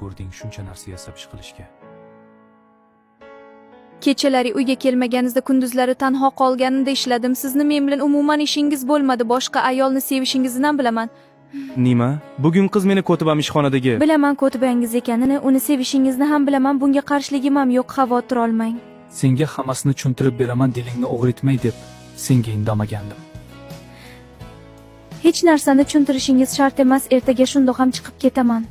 Ulgurding shuncha narsa yasab ish qilishga? Kechalari uyga kelmaganingizda kunduzlari tanho qolganimda ishladim. Sizni men bilan umuman ishingiz bo'lmadi. Boshqa ayolni sevishingizni ham bilaman. Nima? Bugun qiz meni kotibam ishxonadagi. Bilaman kotibangiz ekanini, uni sevishingizni ham bilaman. Bunga qarshiligim ham yo'q, xavotir olmang. Senga hammasini tushuntirib beraman, dilingni og'ritmay deb senga indamagandim. Hech narsani tushuntirishingiz shart emas, ertaga shundoq ham chiqib ketaman.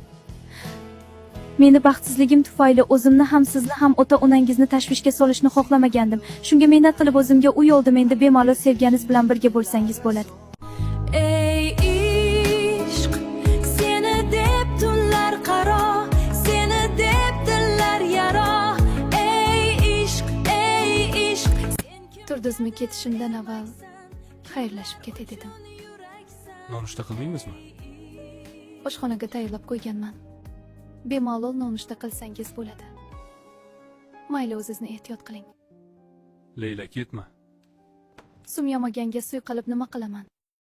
Meni baxtsizligim tufayli o'zimni ham sizni ham ota-onangizni tashvishga solishni xohlamagandim. Shunga mehnat qilib o'zimga uy oldim, endi bemalol sevganingiz bilan birga bo'lsangiz bo'ladi. Ey ishq, seni deb tunlar qaro, seni deb dillar yaro. Ey ishq, ey ishq, sen kim Turdizmi ketishimdan avval xayrlashib ketay dedim. Nonushta qilmaymizmi? Oshxonaga tayyorlab qo'yganman. Bemalol nonushta qilsangiz bo'ladi. Mayli, o'zingizni ehtiyot qiling. Leyla, ketma. Sum yamaganga suyqalib nima qilaman?